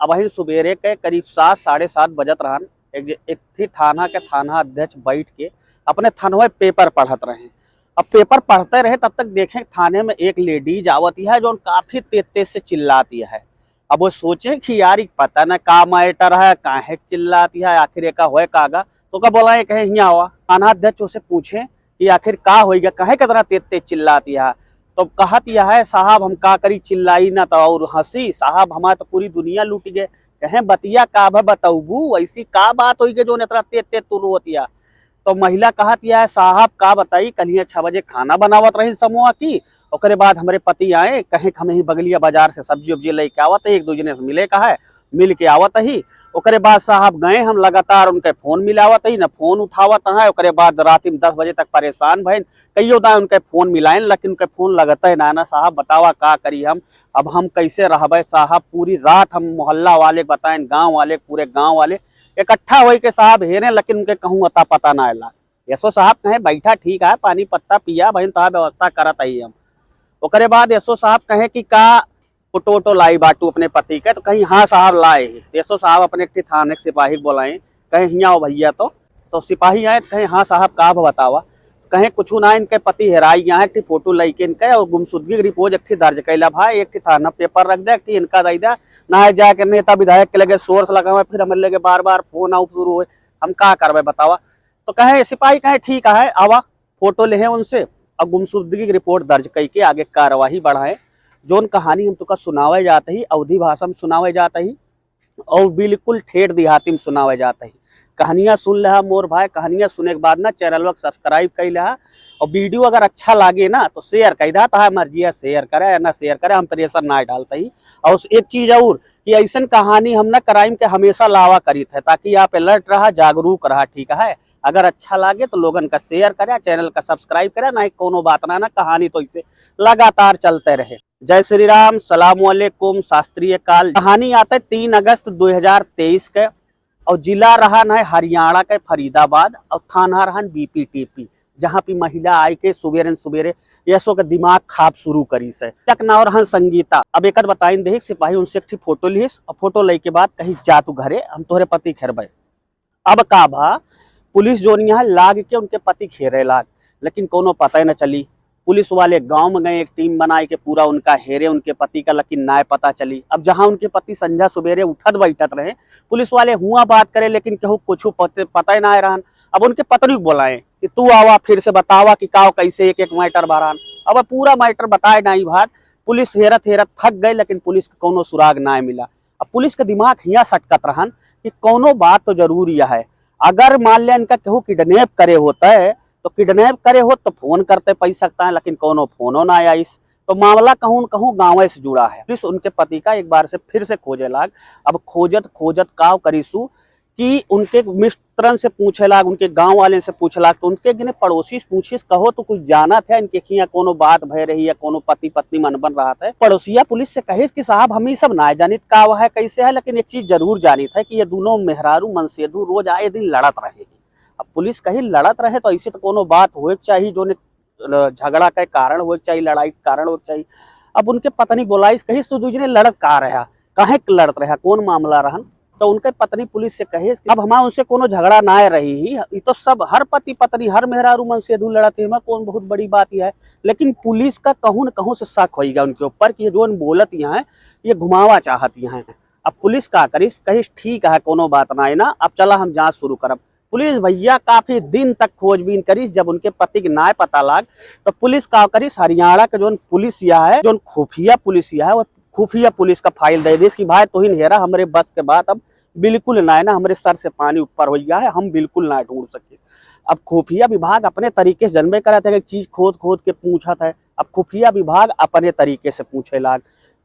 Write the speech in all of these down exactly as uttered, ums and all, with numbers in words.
अबहिन सुबेरे के करीब सात, साढ़े सात बजत रहन। एक जे-, एक थी थाना के थाना अध्यक्ष बैठ के अपने थानवे पेपर पढ़त रहे। अब पेपर पढ़ते रहे, तब तक देखे थाने में एक लेडीज आवत है, जौन काफी तेज तेज से चिल्लाती है। अब वो सोचे कि यार, ई पता न का मैटर है, काहे चिल्लाती है, आखिर एका होए कागा। तो का बोला है, कहे, "हियाँ आवा।" थाना अध्यक्ष उसे पूछे कि आखिर का होई गया, काहे कितना तेज तेज चिल्लाती है। तो कहत यह है, "साहब, हम का करी, चिल्लाई ना तो और हंसी, साहब, हमार तो पूरी दुनिया लूट गए।" कहे, "बतिया का भा बतौबू, ऐसी का बात होई गई जो इतना तेज तेज तू रोतिया?" तो महिला कहत यह है, "साहब, का बताई, कल छह बजे खाना बनावत रही समूह की, ओकरे बाद हमरे पति आए, कहे कि हम ही बगलिया बाजार से सब्जी उब्जी लेके आवत है, एक दो जने से मिले का है, मिल के आवत ही।" ओकरे बाद साहब गए, हम लगातार उनके फोन मिलावत ही, न फोन उठावत है। ओकरे बाद रात में दस बजे तक परेशान भइन, कहियो दाएं उनके फोन मिलाइन, लेकिन उनके फोन लगते ना, ना साहब, बतावा का करी हम, अब हम कैसे रहबे साहब, पूरी रात हम मोहल्ला वाले के बताएं, गांव वाले, पूरे गांव वाले इकट्ठा होई के साहब हेरे, लेकिन उनके कहूँ अता पता ना आयला। एसओ साहब कहे, "बैठा, ठीक है, पानी पत्ता पिया, बहन, तो व्यवस्था करत ही हम।" ओकरे बाद एसओ साहब कहे कि का फोटो वोटो लाई बाटू अपने पति के, तो कहीं, "हाँ साहब, लाए ही।" तो एसओ साहब अपने एक ठे थाने के सिपाही के बोलाए, कहे, "हियाँ आओ भैया।" तो, तो सिपाही आए तो कहे, "हाँ साहब, का भा बतावा?" कहे, "कुछ ना, इनके पति हेराई गया है, एक ठे फोटो लेके इनके और गुमशुदगी की रिपोर्ट एक ठे दर्ज कैला भाई, एक ठे थाना पेपर रख दे, एक ठे इनका दे दे, ना है जाके नेता विधायक के लगे सोर्स लगावे, फिर हमारे लगे बार बार फोन आउ शुरू होए, हम का करबे बतावा?" तो कहे, सिपाही कहे, "ठीक है, आवा।" फोटो लेहे उनसे और गुमशुदगी की रिपोर्ट दर्ज कई के आगे कार्यवाही बढ़ाए। जौन कहानी हम तुका सुनावे जात ही, अवधी भाषा में सुनावे जात ही और बिल्कुल ठेठ देहाती में सुनावे जात ही। कहानियाँ सुन लेहा मोर भाई, कहानियाँ सुने के बाद ना चैनलवा के सब्सक्राइब कई लेहा और वीडियो अगर अच्छा लागे ना तो शेयर कई देहा, तो है मर्जी है शेयर करे या ना शेयर करे, हम प्रेशर ना डालत ही। और एक चीज और कि ऐसन कहानी हम ना क्राइम के हमेशा लावा करीत है, ताकि आप अलर्ट रहा, जागरूक रहा, ठीक है। अगर अच्छा लागे तो लोगन का शेयर करे, चैनल का सब्सक्राइब करे, ना कोनो बात ना, ना कहानी तो इसे लगातार चलते रहे। जय श्री राम, सलाम वालेकुम, शास्त्रीय काल। कहानी आते तीन अगस्त दो हज़ार तेईस के और जिला रहा न है हरियाणा के फरीदाबाद और थाना रहन बीपीटीपी, जहाँ पे महिला आई के सुबेरे न सुबेरे एसओ के दिमाग खाब शुरू करी से। एक नाव रहन संगीता। अब एक बताइन देख, सिपाही उनसे एक ठे फोटो लिहिस और फोटो लेके बाद कही, "जा तू घरे, हम तोहरे पति खेरबे।" अब का भा, पुलिस जोन यहाँ लाग के उनके पति घेरे लाग, लेकिन कोनो पता ही न चली। पुलिस वाले गांव में गए, एक टीम बनाए के पूरा उनका हेरे उनके पति का, लेकिन नाय पता चली। अब जहां उनके पति संझा सुबेरे उठत बैठत रहे, पुलिस वाले हुआ बात करे, लेकिन केहू कुछ पत-, पता ही ना रहन। अब उनके पत्नी को बोलाए कि तू आवा, फिर से बतावा कि का कैसे एक एक मैटर भरान। अब पूरा मैटर बताए नाई भात, पुलिस हेरत हेरत थक गए, लेकिन पुलिस के कोनो सुराग नाय मिला। अब पुलिस के दिमाग हियाँ सटकत रहन कि कौनो बात तो जरूर यह है, अगर मान लिया इनका केहू किडनैप करे होता है तो किडनैप करे होत तो फोन करते पै सकता है, लेकिन कौनो फोनो ना आइस। तो मामला कहूँ न कहूँ गाँवे से जुड़ा है। पुलिस उनके पति का एक बार से फिर से खोजे लाग। अब खोजत खोजत काव करीसु कि उनके मित्रन से पूछे लाग, उनके गाँव वाले से पूछे लाग, तो उनके गिने पड़ोसी से पूछिस, "कहो तो कुछ जानत है इनके खिया कोनो बात भय रही या कोनो पति पत्नी मन बन रहा है?" पड़ोसिया पुलिस से कहिस कि "साहब, हम ई सब ना जानित का है, कैसे है, लेकिन एक चीज जरूर जानित है कि ये दोनों मेहरारू मनसेधू रोज आए दिन लड़त रहे।" अब पुलिस कही, "लड़त रहे तो ऐसे तो कोनो बात होए के चाहिए, जो ने ल-, झगड़ा के कारण होए के चाहिए, लड़ाई के कारण होए के चाहिए।" अब उनके पत्नी बोलाइस, कहिस, "तू दू जने लड़त का रहा, काहे के लड़त रहा, कौन मामला रहन?" तो उनके पत्नी पुलिस से कहिस कि अब हमार उनसे कोनो झगड़ा ना रही ही, ई तो सब हर पति पत्नी, हर मेहरारू मनसेधू लड़त है, एमा कौन बहुत बड़ी बात ही है। लेकिन पुलिस का कहूँ न कहूँ से शक होइगा उनके ऊपर कि ये जोन बोलत यहाँ है, ये घुमावा चाहत यहाँ है। अब पुलिस का करिस, कहिस, "ठीक है, कोनो बात ना है ना, अब चला हम जाँच शुरू करब।" पुलिस भैया काफी दिन तक खोजबीन करिस, जब उनके पति के नाय पता लाग, तो पुलिस का करिस, हरियाणा के जोन पुलिस यह है, जोन खुफिया पुलिस यह है, वो खुफिया पुलिस का फाइल दे दिस कि भाई, तोहिन हेरा, हमरे बस के बात अब बिल्कुल ना है ना, हमरे सर से पानी ऊपर हो गया है, हम बिल्कुल ना ढूंढ सके। अब खुफिया विभाग अपने तरीके से जनबे करत है कि चीज खोद खोद के पूछत है। अब खुफिया विभाग अपने तरीके से पूछे लाग।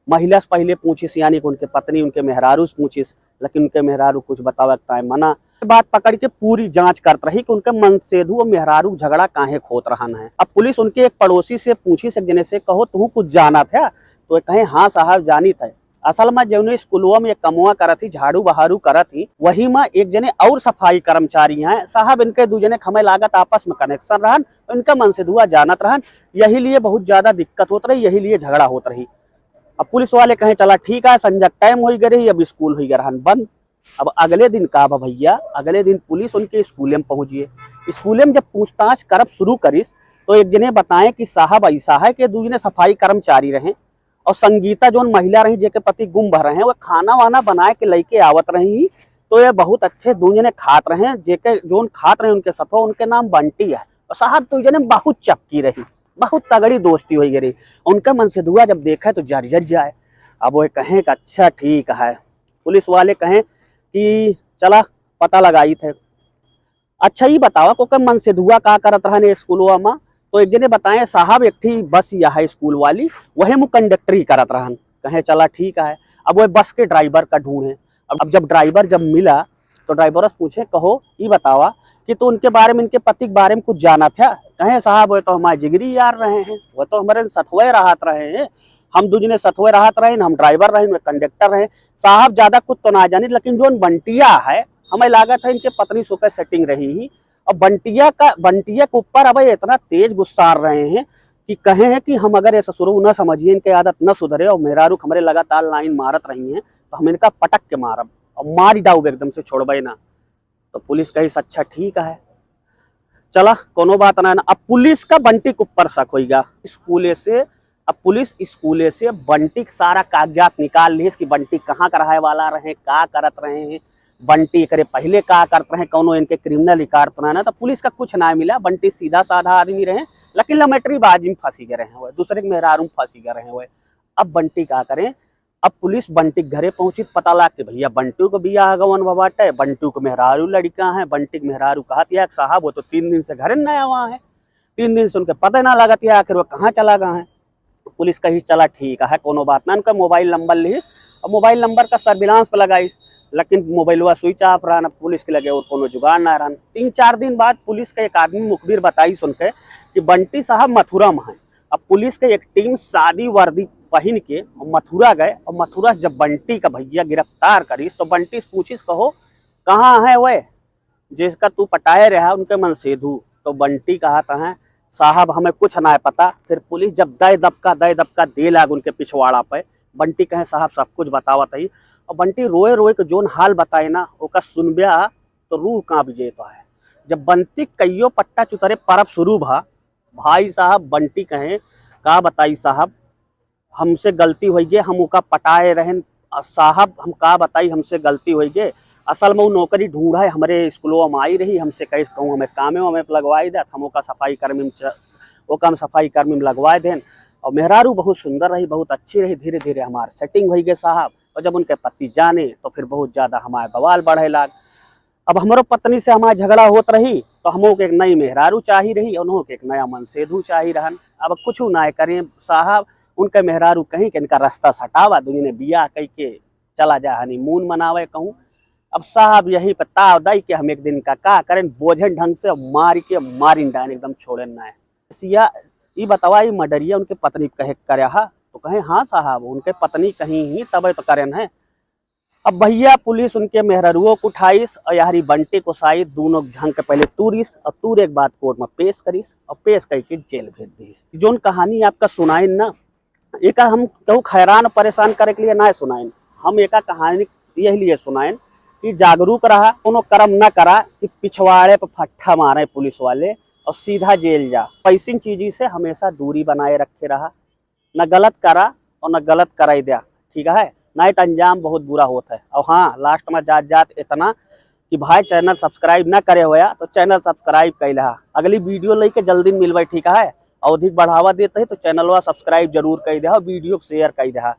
महिला से पहले पूछिस, यानी कि उनके पत्नी, उनके मेहरारू से पूछिस, लेकिन उनके मेहरारू कुछ बतावे के ताय मना। बात पकड़ के पूरी जांच करत रही कि उनके मनसेधू और मेहरारू झगड़ा काहे खोत रहन है। अब पुलिस उनके एक पड़ोसी से पूछिस, एक जने से, "कहो, तू कुछ जानत है?" तो ये कहे, "हाँ साहब, जानित है। असल में जौने स्कूलवा में ये कमवा करत ही, झाड़ू बहारू करत ही, वही में एक जने और सफाई कर्मचारी हैं साहब, इनके दू जने के हमें लागत आपस में कनेक्शन रहन, इनका मनसेधुआ जानत रहन, यही लिए बहुत ज्यादा दिक्कत होत रही, यही लिए झगड़ा होत रही।" अब पुलिस वाले कहें, "चला ठीक है, संझा क टाइम होई गए रही, अब स्कूल होई गए रहन बंद।" अब अगले दिन का भा भैया, अगले दिन पुलिस उनके स्कूले में पहुँचिए। स्कूले में जब पूछताछ करब शुरू करिस, तो एक जने बताएं कि साहब ऐसा है कि दू जने सफाई कर्मचारी रहे और संगीता जोन महिला रही, जेके पति गुम भा रहे हैं, वो खाना वाना बनाए के लेके आवत रही। तो ये बहुत अच्छे दू जने खात रहे, जेके जोन खात रहे उनके सथवा, उनके नाम बंटी है। और साहब दू जने बहुत चपकी रही, बहुत तगड़ी दोस्ती होई गई रही। उनका मनसेधुआ जब देखे तो जर जर जाए। अब वो कहें कि अच्छा ठीक है, पुलिस वाले कहें कि चला पता लगाई थे। अच्छा, ई बतावा, ओकर मनसेधुआ का करत रहन स्कूलवा में? तो एक जने बताए, "साहब, एक ठी बस यह है स्कूल वाली, वही में कंडक्टरी करत रहन।" कहे, "चला ठीक है।" अब वह बस के ड्राइवर का ढूंढे। अब, अब जब ड्राइवर जब मिला, तो ड्राइवर से पूछे, "कहो, ई बतावा कि तू उनके बारे में, इनके पति के बारे में कुछ जानत है?" कहे, "साहब, वह तो हमारे जिगरी यार रहे हैं, वह तो हमारे सथवे रहत रहे हैं, हम दू जने सथवे रहत रहे, हम ड्राइवर रहे, वह कंडक्टर रहे। साहब, ज्यादा कुछ तो ना जानी, लेकिन जोन बंटिया है, हमें लागत है इनके पत्नी से ओकर सेटिंग रही ही।" अब बंटिया का, बंटिया के ऊपर अब इतना तेज गुस्सार रहे हैं कि कहे हैं कि हम अगर ये ससुरो न समझिए, इनके आदत न सुधरे और मेहरारू हमरे लगातार लाइन मारत रही हैं, तो हम इनका पटक के मारब और मारी डाउब, एकदम से छोड़बे ना। तो पुलिस कही, "अच्छा ठीक है, चला कोनो बात ना, ना।" अब पुलिस का बंटी के ऊपर शक होइगा स्कूले से। अब पुलिस स्कूले से बंटी के सारा कागजात निकाल लिहिस कि बंटी कहाँ का रहे वाला रहे, का करत रहे हैं, बंटी एकरे पहले का करत रहे, कौनो इनके क्रिमिनल रिकॉर्ड तो ना, ना। तो पुलिस का कुछ ना मिला, बंटी सीधा साधा आदमी रहे, लेकिन लमेटरी बाजी में फंसी गए रहे हुए, दूसरे के मेहरारू में फंसी गए रहे हुए। अब बंटी का करें? अब पुलिस बंटी के घरे पहुंची, पता लाग के भैया बंटू को बियाह गवन बाटे, बंटू को मेहरारू लड़का है, बंटी के मेहरारू कहत या, "साहब, वो तो तीन दिन से घरे न आवा है, तीन दिन से उनके पता ना लगत या, आखिर वो कहाँ चला गया है?" पुलिस कही, "चला ठीक है, कोनो बात ना।" उनका मोबाइल नंबर लिहिस और मोबाइल नंबर का सर्विलांस पे लगाइस, लेकिन मोबाइलवा स्विच ऑफ रहन। अब पुलिस के लगे और कोनो जुगाड़ ना रहन। तीन चार दिन बाद पुलिस का एक आदमी मुखबिर बताइस उनके कि बंटी साहब मथुरा में हैं। अब पुलिस के एक टीम सादी वर्दी पहिन के मथुरा गए और मथुरा से जब बंटी का भैया गिरफ्तार करिस तो बंटी से पूछिस, "कहो, कहाँ है वह, जिसका तू पटाए रहा उनके मनसेधू?" तो बंटी कहत हैं, "साहब, हमें कुछ ना पता।" फिर पुलिस जब दय दबका, दय दबका दे लाग उनके पिछवाड़ा पे, बंटी कहें, "साहब, सब कुछ बतावत ही।" और बंटी रोए रोए के जोन हाल बताए ना, ओका सुनब्या तो रूह कांप जेत है। जब बंटी कइयो पट्टा चुतरे परब शुरू भा, भाई साहब, बंटी कहें, "का बताई साहब, हमसे गलती होई गे, हम ओका पटाए रहन, अ, साहब, हम का बताई, हमसे गलती होई गे। असल में उ नौकरी ढूंढा है, हमरे स्कूलों में आई रही, हमसे कहिस कहूँ हमें कामे वामे पे लगवाई देत, हम ओका सफाई कर्मी में च-, ओका हम सफाई कर्मी में लगवाए देन। और मेहरारू बहुत सुंदर रही, बहुत अच्छी रही, धीरे धीरे हमार सेटिंग होई गे साहब। और जब उनके पति जाने तो फिर बहुत ज्यादा हमार बवाल बढ़े लाग। अब हमरो पत्नी से हमार झगड़ा होत रही तो हमहू के एक नई मेहरारू चाही रही, उन्हों के एक नया मनसेधू चाही रहन। अब कुछ ना करें साहब, उनके मेहरारू कहीं कि इनका रास्ता सटावा, दुनिया ने बियाह कई के चला जा हनीमून मनावे कहूँ। अब साहब यही पे ताव दई के हम एक दिन का का करें, बोझन ढंग से मार के मारिन डाइन, एकदम छोड़ेन ना। सिया, ई बतावा, ई मर्डरिया उनके पत्नी पे कहे करे हा? तो कहे, "हाँ साहब, उनके पत्नी कहीं ही तबे तो करेन है।" अब भैया पुलिस उनके मेहररुओ को उठाइस और यारी बंटी को साई दोनों झंक के पहले तूरिस और तूरे के बाद कोर्ट में पेश करिस और पेश करके जेल भेज दीस। जोन कहानी आपका सुनाइन ना, एका हम केहू हैरान परेशान करे के लिए ना सुनाइन, हम एका कहानी यही लिए सुनाइन कि जागरूक रहा, कोनो कर्म न करा कि पिछवाड़े पर फट्ठा मारे पुलिस वाले और सीधा जेल जा। ऐसी चीजी से हमेशा दूरी बनाए रखे रहा, न गलत करा और न गलत कराई द्या, ठीक है, नहीं तो अंजाम बहुत बुरा होत है। और हाँ, लास्ट में जात जात इतना कि भाई चैनल सब्सक्राइब ना करे होया तो चैनल सब्सक्राइब कर लिहा। अगली वीडियो लेके जल्दी मिलबे, ठीक है, और अधिक बढ़ावा देते हैं तो चैनलवा सब्सक्राइब जरूर कर दिहा, वीडियो को शेयर कर दिहा।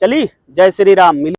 चली, जय श्री राम। मिल-